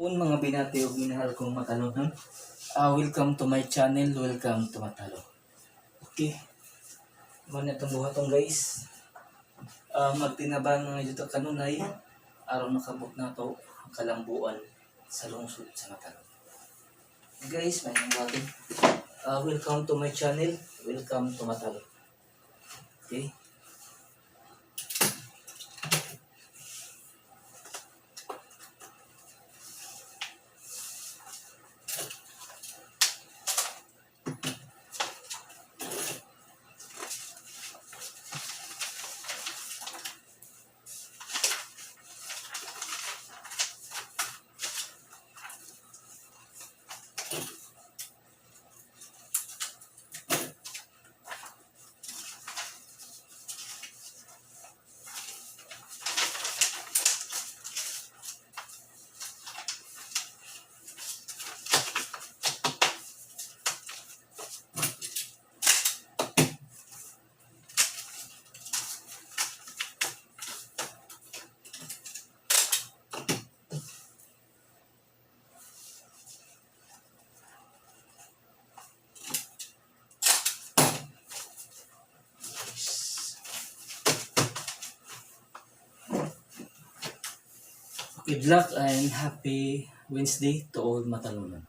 Un mga binati ug minahal kong Matalonon. Welcome to my channel, welcome to Matalo. Okay. Mao na itong buhaton, guys. Magtinabang nga dito kanunay aron makabot nato ang kalambuan sa lungsod sa Matalom. Guys, may buhaton. Welcome to my channel, welcome to Matalom. Okay. Good luck and happy Wednesday to all Matalonon.